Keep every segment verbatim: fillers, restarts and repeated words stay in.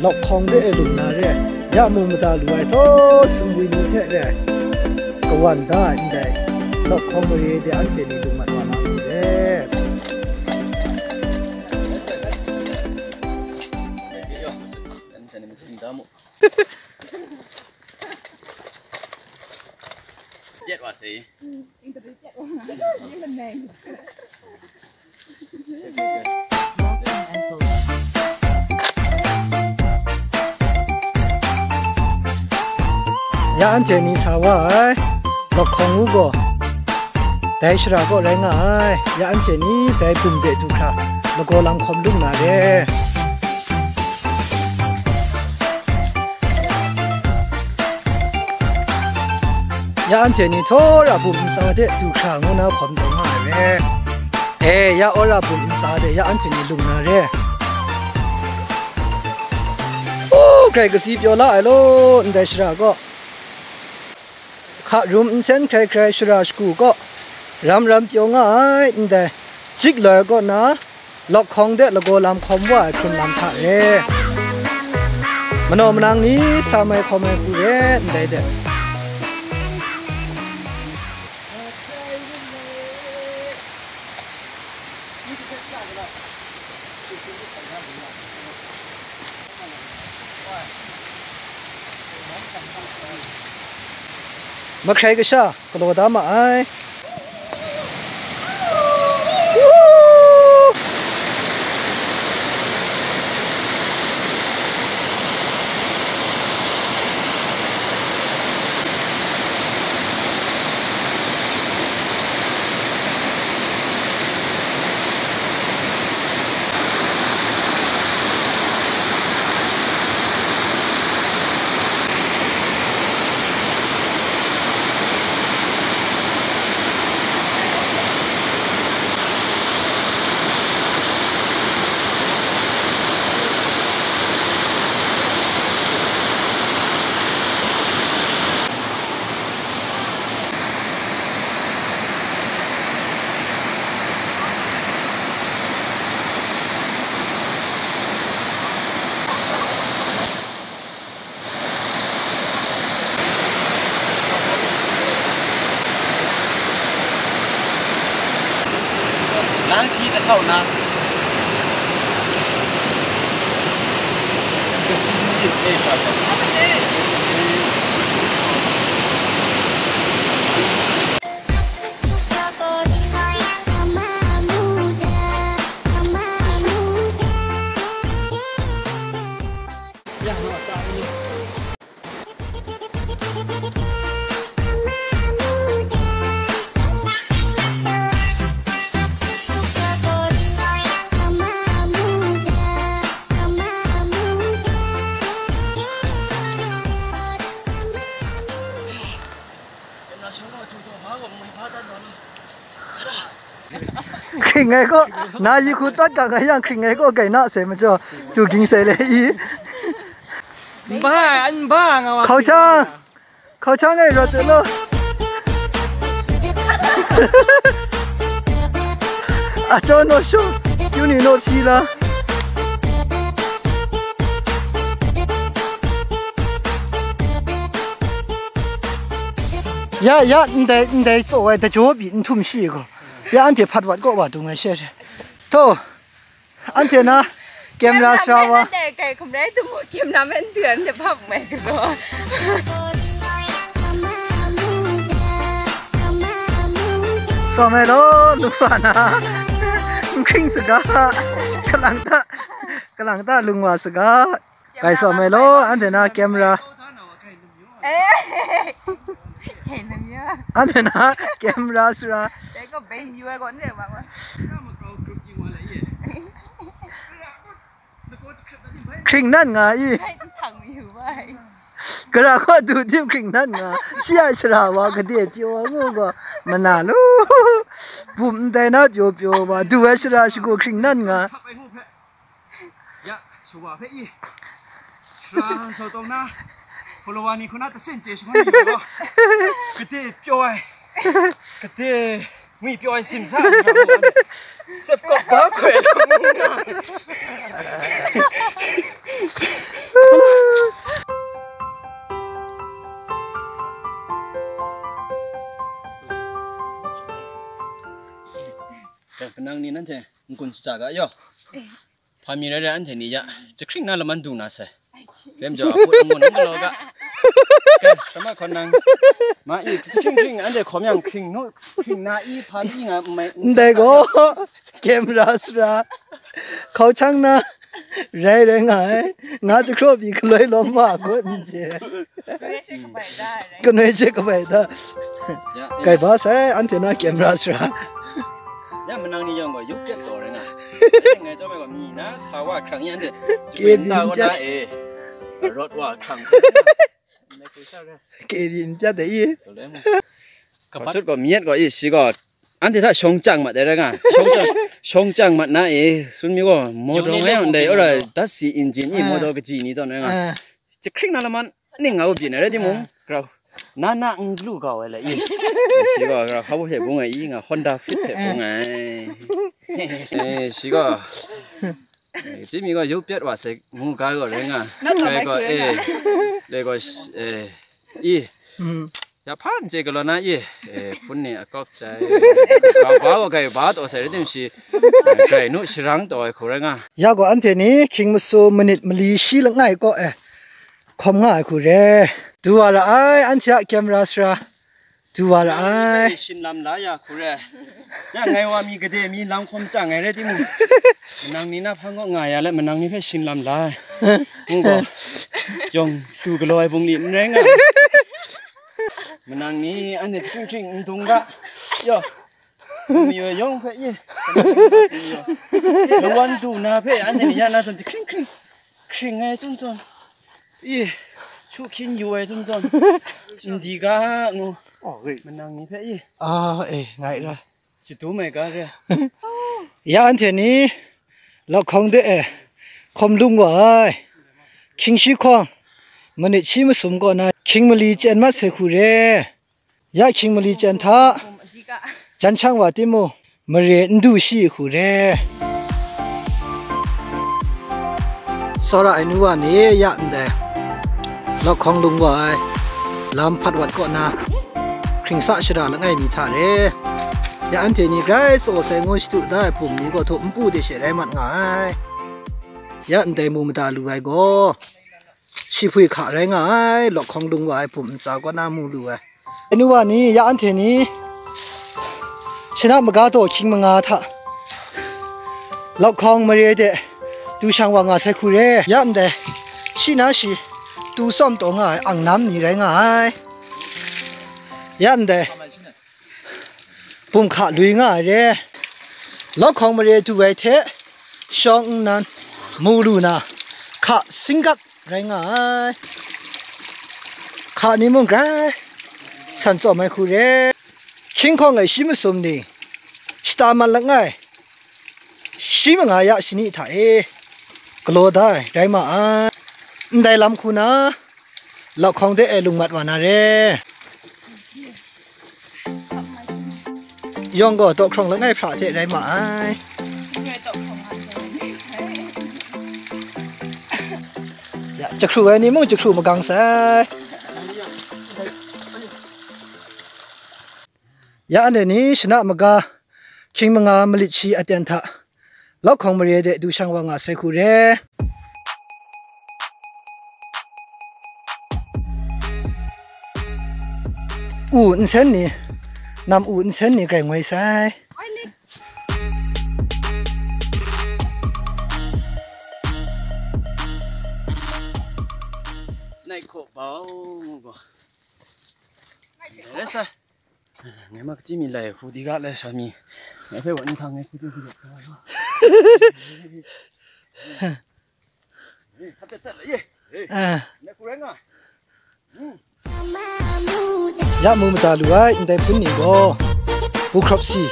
Lawk hkawng de e lung na re, ya mung mada lu ai htaw sumwi ni hte re ai, kawan da ai ndai lawk hkawng mare de anhte ni lung mat wa na mu re. Ya anhte ni sa wa ai, lawk hkawng u gaw, dai shara kaw rai nga ai. Ya anhte ni dai bum de du hkra, lagaw lam hkawm lung na re. Ya anhte ni htaw ra bum ntsa de du hkra ngu na hkawm taw nga ai re. E, ya aw ra bum ntsa de ya anhte ni lung na re. U, grai kasi pyaw la ai law, ndai shara kaw. Hka rum nsen hkrai hkrai shara shagu kaw, ram ram pyaw nga ai, ndai jik loi kaw na, lawk hkawng de lagaw lam hkawm wa ai hkrun lam hta re. Manaw manang ni sa mai hkawm ai hku re, ndai de. Mahkrai kasha galaw da ma ai. Lang hti da htau na. Hkring ai kaw, na yi hku tawt ga nga yang hkring ai kaw gai na sai majaw, tu ging sai le i. N ba ai, n ba nga wa. Hkau chang, hkau chang ai rawt tu law. A chyaw naw shung, kyu ni naw si la. Ya, ya, ndai, ndai tsaw ai dajaw pyi n htum shi gaw, ya anhte hpat wat kaw wa dung ai she she. Htaw, anhte na, camera sara wa. Ndai kai hkum rai tu mu, cameraman tu anhte hpa mai galaw. Sawm ai law, lu wa na, n hkring saga, kalang ta, kalang ta lung wa saga. Kai sawm ai law, anhte na camera. Eh, kai nam ya. Anhte na camera sara. Dai ko ben yu ai ko ne ba wa. Hkring nan nga i. Kai thang yu bai. Gara kaw du tim hkring nan nga. Shi a shara wa gade pyaw ngu gaw, mana lu. Bum ndai na pyaw pyaw wa, du ai shara shagu hkring nan nga. Ya, shawa hpe i. Shara sau tawng na, follower ni hku na tasin chye shangun ni gaw, gade pyaw ai, gade ngwi pyaw ai simsa ni gaw, sep kawp ba hkoi ai lamu nga. N-gun shaja ga yaw. Hpa mi rai rai anhte ni ya, jahkring na laman du na sai. Rem jaw, a put n-gun n galaw ga. Kai, shama hkawn nang. Ma i, jahkring hkring, anhte hkawm yang hkring nu, hkring na i, hpa mi nga, n mai, n Ndai gaw, camera sara. Hkau chang na, rai rai nga ai. Nga jahkraw pyi galoi lawm ma, gun n je. Kanoi she kabai da, rai. Kanoi she kabai da. Ya, Kai ba sai, anhte na camera sara. Ya, manang ni yawng gaw, yup pyat taw rai nga. Ngai chyawm ai gaw, mi na sa wa hkrang yan de. Ke Jupin ta byin wa na pyat. E. Rawt wa hkrang. Ke byin pyat de i. Ka sut gaw, myet gaw i, shi gaw. Anhte hta shawng chyang mat de rai nga. Shawng chyang, shawng chyang mat na e. Sun mi gaw, motor ngai yang dai, ora, dat si engine i, Ah. motor kaji ni tawn rai nga. Ah. Jahkring na laman, ning nga u byin ai rai timung, grau. Na na n lu kau ai la i. Shi gaw, grau, hpa bu hte bung ai i, nga Honda Fit hte bung ai. Eh, shi gaw. Eh, Jimmy gaw yup pyat wa se ngu ga gaw rai nga. Ngai gaw, eh, dai gaw, eh, i. Mm. Ya hpan je galaw na i, eh, hpun ni a kawk jai. Ga ba gaw gai ba taw sai rai tim shi, eh, gai nu sharang taw ai hku rai nga. Ya gaw anhte ni hkying masum minit mali shi langai kaw e hkawm nga ai hku re. Du wa ra ai, anhte a camera sara. Du wa ra ai. Shin lam la ya hku re. Ya ngai wa mi gade mi lam hkawm chang ai rai timung, manang ni na hpang kaw nga ya let, manang ni hpe shin lam la ai. Ngu gaw, yawng du galaw ai bungli n rai nga ai. Manang ni anhte hkring hkring n dung ga. Yo. Sumi yawng hpe ye. Lawan du na hpe anhte ni ya na zawn hkring hkring. Hkring ai zawn zawn. Ye. Chu hkyin yu ai zawn zawn. N di ga ngu. Manang ni hpe ye. Ah, eh, ngai ra. Shadum ai ga re. Ya anhte ni, lakhawng de e, hkawm lung wa ai. Hkying shi hkawng, manit shi masum kaw na, hkying mali chyen mat sai hku re. Ya hkying mali chyen hta, jan shang wa timung, mare n du shi hku re. Tsawra ai nu wa ni ya ndai, lakhawng lung wa ai, lam hpat wat kaw na, hkringsa shara langai mi hta re. Ya anhte ni grai tsaw sai ngu shadu da ai hpum ni gaw htaw npu de she rai mat nga ai. Ya ndai mu mada lu ai gaw, shi hpui hka rai nga ai, lakhawng lung wa ai hpum ntsa kaw na mu lu ai. Ai nu wa ni, ya anhte ni, shana maga taw hkying manga hta, lakhawng mare de du shang wa nga sai hku re. Ya ndai, shi na shi, tu tsawm taw nga ai ang nam ni rai nga ai. Ya ndai, bum hka lui nga ai re. Lakhawng mare du ai hte, shawng nnan, mu lu na, hka singgat rai nga ai. Hka ni mung grai san tsawm ai hku re. Hkying hkawng e shi masum ni, shata mat langai, shi manga ya shani hta e galaw da ai rai ma ai. Ndai lam hku na, lakhawng de e lung mat wa na re. Yawng gaw, dawhkrawng langai hpra hte rai ma ai. Ya, jahkru ai ni mung jahkru magang sai. Ya anhte ni shana maga hkying manga malit shi aten hta, lakhawng mare de du shang wa nga sai hku re. U nsen ni, nam u nsen ni grai ngoi sai. Nai hkaw bau ngu gaw. Rai sai. Ngai ma kachyi mi lai, hu di ga lai sha mi. Ngai hpe wa n htang ngai hku du hku du hkra lu. Eh, hkap dat dat la ye. Eh, Ah. Ngai hku rai nga. Hmm. Ya mu mada lu ai, ndai hpun ni gaw, bu hkrap si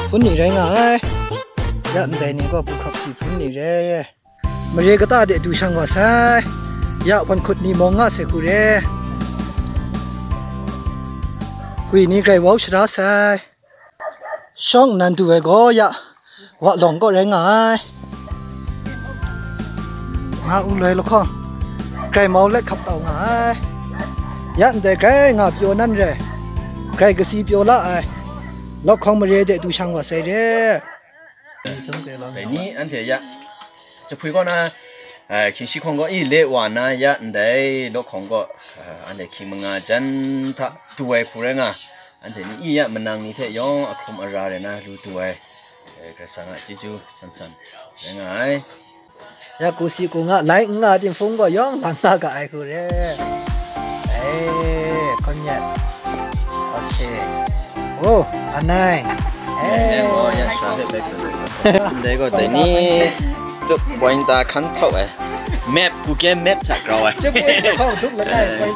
hpun ni rai nga ai. Ya ndai ni gaw, bu hkrap si hpun ni re. Mare kata de du shang wa sai. Ya wan hkut ni mawng nga sai hku re. Gwi ni grai wau shara sai. Shawng nnan du ai gaw ya wa lawng kaw rai nga ai. Nga u loi lahkawng, grai mau let hkap tau nga ai. Ya ndai grai nga pyaw nan re, grai kasi pyaw la ai. Lahkawng mare de du shang wa sai re. Dai ni anhte ya, jahpui kaw na, eh, hkying shi hkawng gaw i le wa na ya ndai lawk hkawng gaw, eh, anhte hkying manga jan hta du ai hku rai nga, anhte ni i ya manang ni hte yawng a hkrum ara rai na lu du ai, eh, Karai Kasang a chyeju san san rai nga ai. Ya ku si ku nga, lai n nga ting hpung gaw yawng lang nga ga ai hku re. Eh, hkun yet. Okay. Oh, anai. Eh. Ndai gaw dai ni tuk pointer hkan htau ai. Map, Google Map hta grau ai.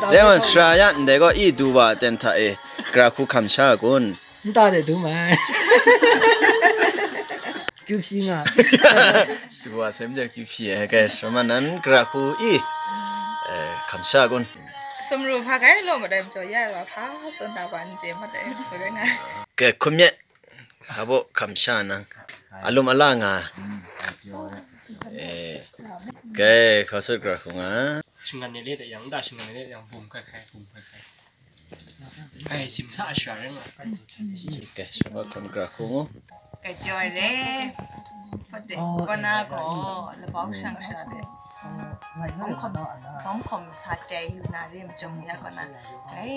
Dai wan sara ya ndai gaw i du wa ten hta e, gara hku hkam sha kun. Nta de du mai. Kyu hpyi nga. Du wa sem de kyu hpyi ai, kai, sara nan gara hku i, eh, hkam sha kun. Sumru hpa kai law madai majaw ya ai wa hpa, tsun da ba n chye madai, hku rai nga. Kai, hkum yet, hpa bo hkam sha nang, alum ala nga. Eh, kai, hkau sut gara hku nga. Shingan ni le de yang, da shingan ni le yang, bum kai kai, bum kai kai. Ai, simsa a shara ring a. Kai, shaba hkam gara hku ngu. Kai pyaw ai re. Hpawt de, kaw na gaw, labau shang sha de. Hkawm hkawm, hkawm hkawm sa chye yu na re, machyum ya kaw na. Kai,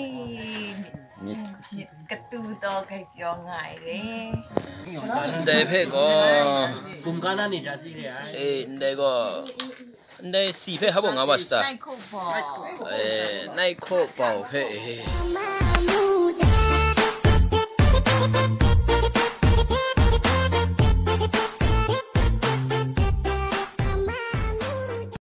myit, myit katu taw kai pyaw nga ai re. Ndai hpe gaw. Bum ka na ni ja si re ai. Eh, ndai gaw. Ndai si hpe hpa bau nga wa sata? Nai hkaw bau. Eh, nai hkaw bau hpe, eh.